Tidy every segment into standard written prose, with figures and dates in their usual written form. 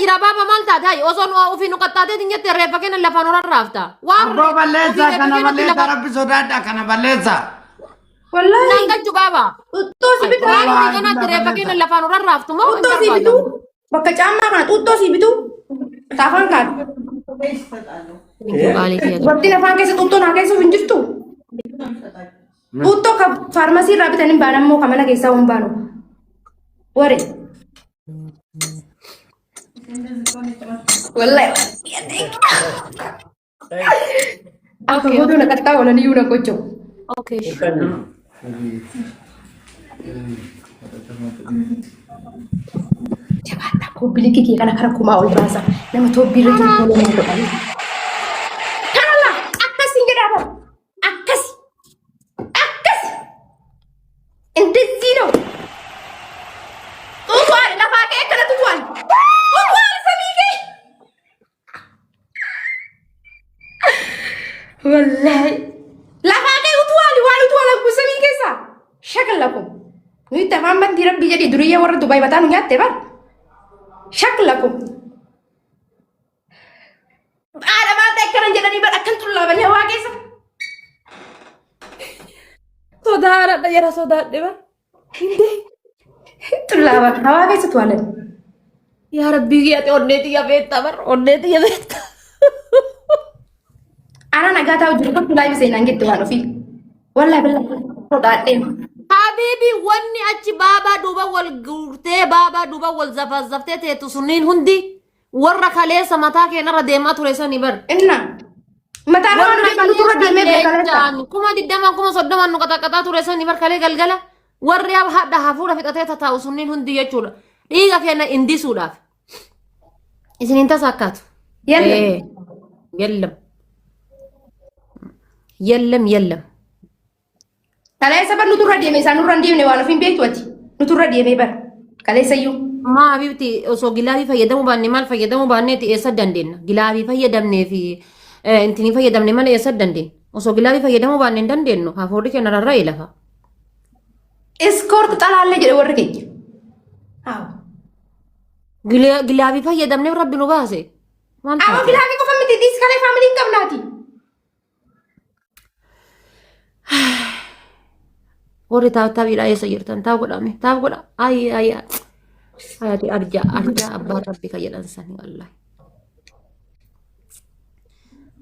Jira baaba maal taate hayi osoo nu ofii nu qaxxaatee hin jette reeffa kenna lafaan horarraafta. Waan Abboo ofii balleessaa reeffa kana kennatti balleessaa lafaan rabbi sodaadha kana balleessaa. Wallaahi naan galchu baaba. xuuxxoo si bitu. Waan ofii Wallaahi kanaatti billaa reeffa kenna balleessaa. lafaan horarraaftu moo hin Xuuxxoo si bitu. barbaadamu. Bakka caammaa kana xuuxxoo si bitu. Taafaan kaadhu. Qaalii kiyya. Dubartiin afaan keessa xuuxxoo naa keessuuf hin jirtu. Xuuxxoo ka faarmasii irraa bitan hin baanan moo ka mana keessaa hin baanu. Ware. Wallahi. Akka Okay, godoo na qaxxaa oolan iyyuu na gochuu. okay. Jabaadhaa koobbilikii kee kana kara kumaa ol baasa. Nama toobbii irra jiru tola nama godhanii. Kanala akkasiin jedhaa bara. Akkasi. Akkasi. እንደዚህ ነው። ጡቷን lafaa ka'ee akkana ጡቷን ጡቷን samii kee Wallaahi lafaa ka'ee utuwaan waan utuwaan akkuma samii keessaa shakla kun nuyi itti afaan bantii rabbii jedhii duriyyee warra Dubaay mataa nu nyaatte bar shakla kun haadha maal ta'e akkanan jedhanii bar akkan xullaabanii hawaa keessa Sodaadha jara sodaadhe bar. Hindee. Xullaaban hawaa keessa tu'alan. Yaa rabbii kiyya ati onnee tiyya beekta bar onnee tiyya beekta. Ana nagaa taa'u jiru tokko laayif seenaan jette waan ofii. Wallaahi billaahi sodaadhee. Habiibi wanni achi baabaa duuba wal guurtee baabaa duuba wal zafazaftee teettu sunniin hundi warra kaleessa mataa keenyarra deemaa ture sani bar. Inna mataa nama nu Warra deemaa nuturra kaleessa deemee beekaleessa. leencaan 20,000 30,000 nu qaxaqaxaa ture sani bar kalee galgala warri hadha hafuura fixatee tataa'u sunniin hundi jechuudha. Dhiiga keenya indisuudhaaf. Isin hin tasaakkaatu. Yalla. Eh, Yellam. Yellam yellam. Kaleessa bar nuturra deeme isaan nurra hin deemne waan ofiin beektu ati. Nuturra deemee bar. Kaleessa iyyuu. Maa habibti osoo gilaabii fayyadamuu baanne maal fayyadamuu baanneeti eessa dandeenya? Gilaabii fayyadamnee fi intinii fayyadamne malee eessa dandeenya? Osoo gilaabii fayyadamuu baanne hin dandeenyu. Hafuurri keenya rarra'ee lafa. Iskoort xalaallee jedhe warri keenya. Haa. Gilaabii fayyadamnee rabbi nu baase. Maal Amma taate? gilaabii qofa miti dhiis kalee faamilii hin qabnaati. Warri taaf taabiidhaa eessa jirtan? Taaf godhame. Taaf godha. Ayi ayi. Ayati arja arja abbaan rabbi ka jedhan sani wallahi.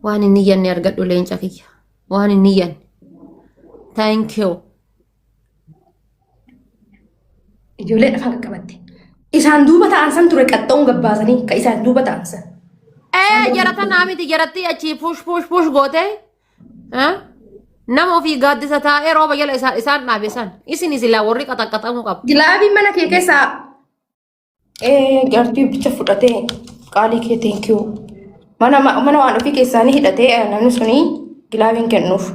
Waan inni jenne argadhu leenca kiyya. Waan inni jenne. Thank you. Ijoollee afaan qaqqabatte. Isaan duuba ta'an san ture qaxxa'uun gabbaasanii ka isaan duuba ta'an san. Ee jara tanaa miti jaratti achii push push push goote. Eh? Nama ofii gaaddisa taa'ee rooba jala isaan dhaabe san. Isin silaa warri qaxaqqaxamuu qabu. Gilaabii mana kee keessaa Jaartii bicha fudhatee qaalii kee thank you. Mana mana waan ofii keessaanii hidhatee namni suni gilaabiin kennuuf.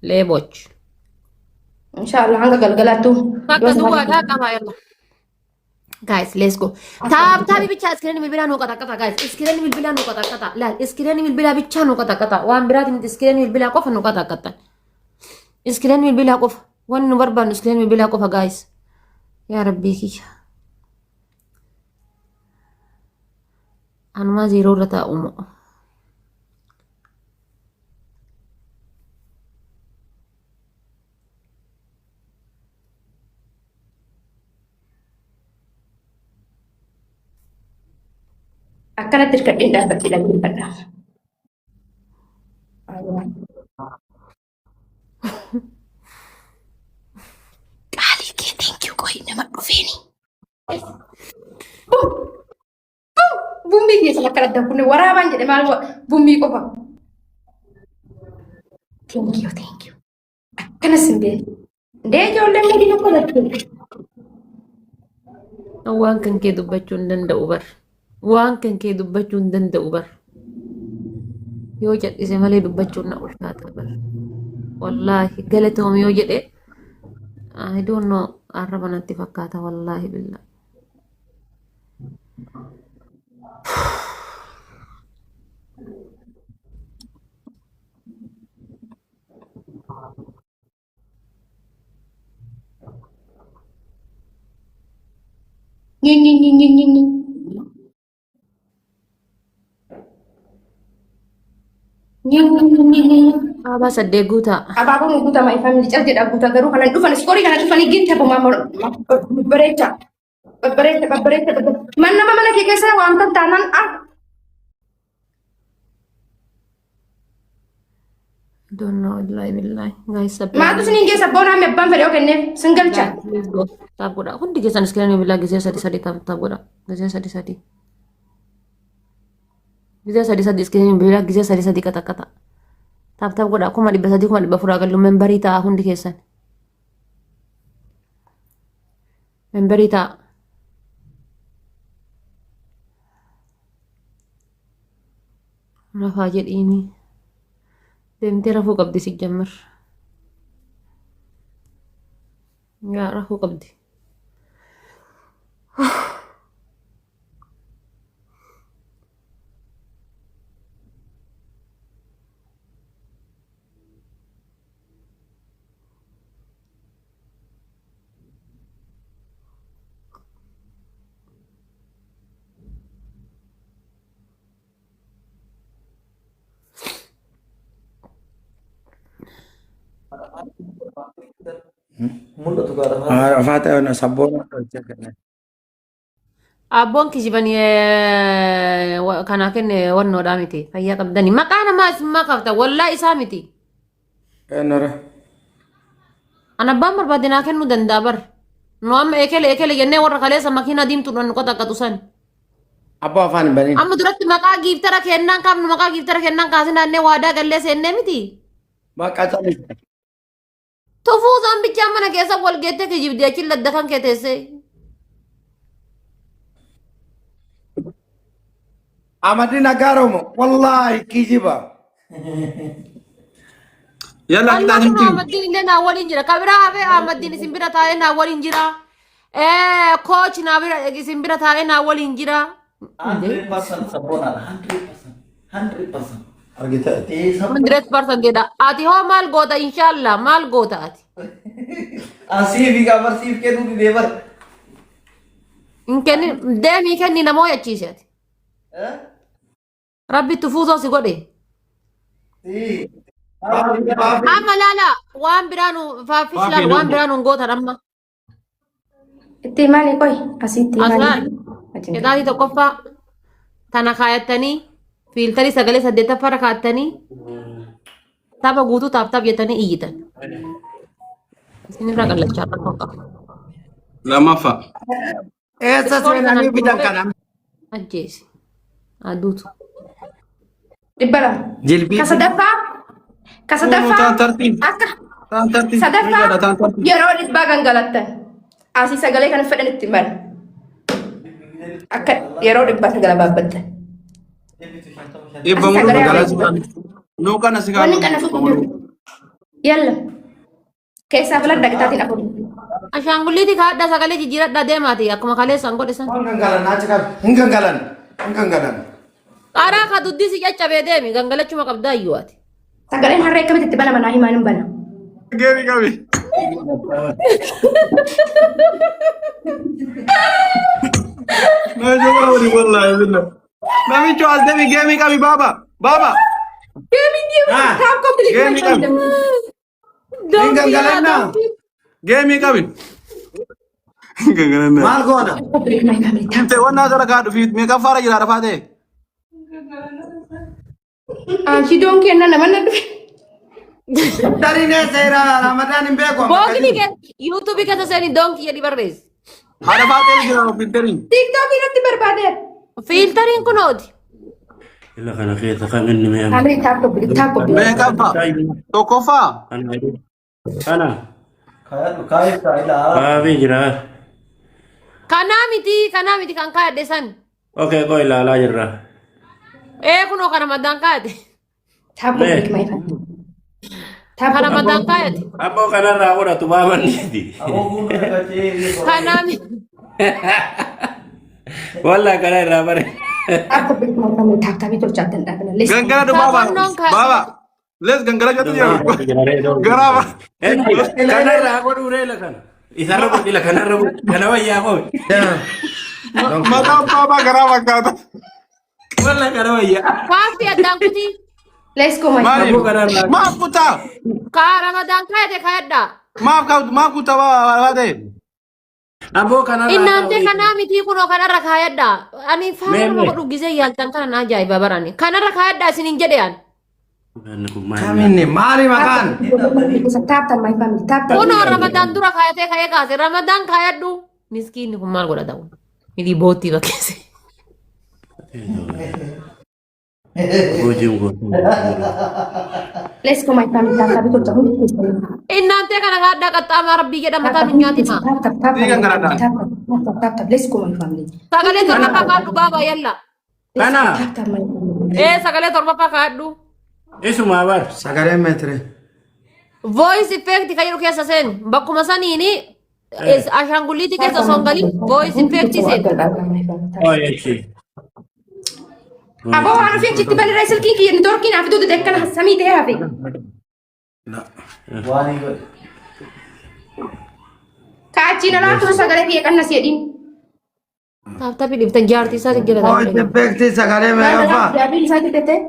Leeboch. Inshaallah hanga galgalaattu. Bakka duwwaadhaa qabaa yalla. Guys, let's go. Taab taabi bichaa iskiriinii bilbilaa nuu qaxaqqaxa guys. Iskiriinii bilbilaa nuu qaxaqqaxa. Laal iskiriinii bilbilaa bichaa nuu qaxaqqaxa. Waan biraati miti iskiriinii bilbilaa qofa nuu qaxaqqaxan. Iskiriinii bilbilaa qofa. Wanni nu barbaannu iskiriinii bilbilaa qofa guys. Yaa rabbii kiyya. Anumaa zeeroo irra taa'u moo. Akkanatti hirkadheen dhaabbadhee dhaggeeffadha. Qaalii kee thank you qoyi nama dhufeeni. Bummii keessa bakka adda kunne waraabaan jedhe maal bummii qofa. Thank you thank you. Akkanas hin beeku. Ndee ijoolleen gadi tokko lakkee. Waan kan kee dubbachuu hin danda'u bar. Waan kan kee dubbachuu hin danda'u bar. Yoo cal'ise malee dubbachuun na ulfaata bar. Wallaahi galatoomi yoo jedhe I don't know arraba natti fakkaata wallaahi billaa. Nyi nyi nyi nyi nyi nyi. Nyi nyi nyi nyi nyi. Ababaa saddeet guutaa. Abaaboon guutama ifaan cal jedha guuta garuu kanan dhufan iskoorii kana dhufanii gin taphumaa babbareecha babbareecha babbareecha babbareecha. Man nama mana kee keessa waan taanaan ah Don't know wallahi billahi. Guys sabbi. Maatu isiniin geessa boonaa mi abbaan fedhe yoo kenneef sin galcha. Let's go. Tap godha. Hundi keessan iskiriinii bilbilaa gisee sadi sadi tap tap godha. Gisee sadi sadi. Gisee sadi sadi iskiriinii bilbilaa gisee sadi sadi qata qata. Tap tap godha. 300,000 400,000 gallu membarii ta'a hundi keessan. Membarii ta'a. Rafaa jedhiini. Deemtee rafuu qabdi si jammar. Yaa rafuu qabdi. Mul'atu gaara. Afaan sabboona hojjetan. Abboon kijibanii kanaa kenne wannoodhaa miti. Fayyaa qabdani. Maqaa namaa isin maqafta. Wallaa isaa miti. Eenyudha? An abbaan barbaade naa kennuu danda'a bar. Nu amma ekele ekele jennee warra kaleessa makiinaa diimtuudhaan nu qaxaqqaxu san. Abbaa afaan hin banin. Amma duratti maqaa giiftara kennaan kaafnu maqaa giiftara kennaan kaasinaa waadaa gallee seennee miti. Maqaa calisa. Tufuu isaan bichaan mana keessa wal geettee kijibdee achi ladda kan kee teessee. Amadin Agaromo wallahi kijiba. Yalla Wallah qixaatiin kun timi. Ahmaddiin illee naa waliin jira. Kabiraa hafee Ahmaddiin isin bira taa'ee naa waliin jira. Kooch naa bira isin bira taa'ee naa waliin jira. 100% sabboonadha. 100%. 100%. Argite. 100% jedha. Ati hoo maal goota inshallah maal goota ati? Asii fi gaafarsiif kennuu didee bara. Hin kennin deemii kenni namoo yachiise ati. Rabbi itti fuusoo si godhe. Amma laala waan biraa nu faafis laala waan biraa nu hin gootan amma. Itti himaani qoy asitti himaani. Aslaan qixaatii tokkoffaa tana kaayattanii fiiltarii sagalee saddeettaffaarra kaayattanii tapha guutuu taap taap jettanii iyyitan. Isinirraa qallachaa rakkoo qaba. Lammaffaa. Eessa Iskoolii seenanii kanaan bitan kana? Ajjeesi. Aduutu. 200. Jilbii. Ka sadaffaa ka sadaffaa Taan tartiib. akka Taan tartiib. sadaffaa Taan tartiib. yeroo dhibbaa gangalattan asii sagalee kana fedhan itti mara. Akka yeroo dhibbaa sagala baabbattan. Dhibba Asii mulu sagalee gangalaa Nuu kana si Wanni kana fuudhu jiru. Yalla. Keessaa filadha qixaatiin afur. Ashaangulliitii kaadhaa sagalee jijjiiradhaa deemaati akkuma kaleessaan godhe san. Hin gangalan achi qabi. Hin gangalan. Hin gangalan. Qaraa ka duddi si caccabee deemi gangalachuma qabdaa iyyuu ati. Sagaleen harree akkamitti itti banama naa himaan hin bana. Geemi qabi. Na jaba wali wallahi billah. Namicho as deemi geemi qabi baaba. Baaba. Geemiin deemu Ah. taap complete Geemi qabi. Hin gangalanna. Geemi qabi. Gangalanna. Maal goona? Complete my family tap. Te wannan zara ka dhufi meeqa faara jira rafaa ta'e. Anchi doon kenna nama na dhufe. Tarii seera Ramadaan hin beeku. amma Boogilii kajin. kee yuutuubii keessa seeni doonkii jedhi barreessi. Haadha ta'e jira filteriin. TikTok irratti barbaadeera. Fiiltariin kunooti. Ila kana keessa kan inni mi'amu. Family tap complete tap complete. Meeqaffaa? Tokkoffaa? Kana Kaayif taa'ilaa. baafii jira. Kanaa miti kan kaadhe san. Okay, koo ilaalaa jirra. Ee kunoo kana maddaan kaadhe. Tap complete my family. Tap Kana complete. maddaan kaayate. Abboo kanarraa godhatu baafanneeti. Aboo guutuu dhaqatee. Kanaa miti. Wallaa kana irraa bare. Tap complete my family tap tapii tolchaa danda'amina. Listen. Gangala du baaba. Taafannoon kaadhe. Baaba. Les gangala jettu jira. Garaa ba. Kanarraa godhuu reela kana. Isarra godhi ila kanarra godhi. Kana wayyaa qobe. Mataan baabaa garaa fakkaata. Walla kana wayya. Kaafii addaan kutii. Let's go my Maaliif? Aboo kana irraa. Maaf kutaa? Kaa Ramadaan kaayate kaayadhaa. Maaf kaa'u maaf kutaa waa ta'e? Aboo kana irraa. Innaante kanaa mitii kunoo kanarra kaayadhaa. Ani faana Mee, nama mee. godhu gizee yaaltan kana na ajaa'iba barani. Kanarra kaayadhaa isiniin jedhe an. Kaminni maali maqaan? Tap tap my family. Tap tap. Kunoo Ramadaan dura kaayatee ka'ee kaase. Ramadaan kaayadhu. Miskiinni kun maal godha ta'u? Midii boottii bakkeesse. Hojiin gootuu. Let's go my family. Tap tap tolcha hundi keessan. Innaantee kana kaadhaa qaxxaamaa rabbii jedha mataa nu nyaatina. Tap tap tap Dhiigan tap kana tap tap tap tap. Let's go my family. Sagalee torbaffaa kaadhu baaba yalla. Kana Tap tap my family. Ee sagalee torbaffaa kaadhu. isuma bar. Sagalee meetire. Voice effect kan jedhu keessa seeni. Bakkuma saniini ashaangulliitii keessa osoo hin galin voice effect seeni. Ooyechi. Aboo waan ofiin chitti balirra silkiin kiyya niitoorkiin hafi duutu akkana samii ta'ee hafe. Waan godhe. Kaachiin alaa turu sagalee kiyya qanna si'edhiin. Taaptaappii dhibtan jaartii isaa jala Voice effect sagalee meeqaffaa? Jaabiin isaa itti tettee.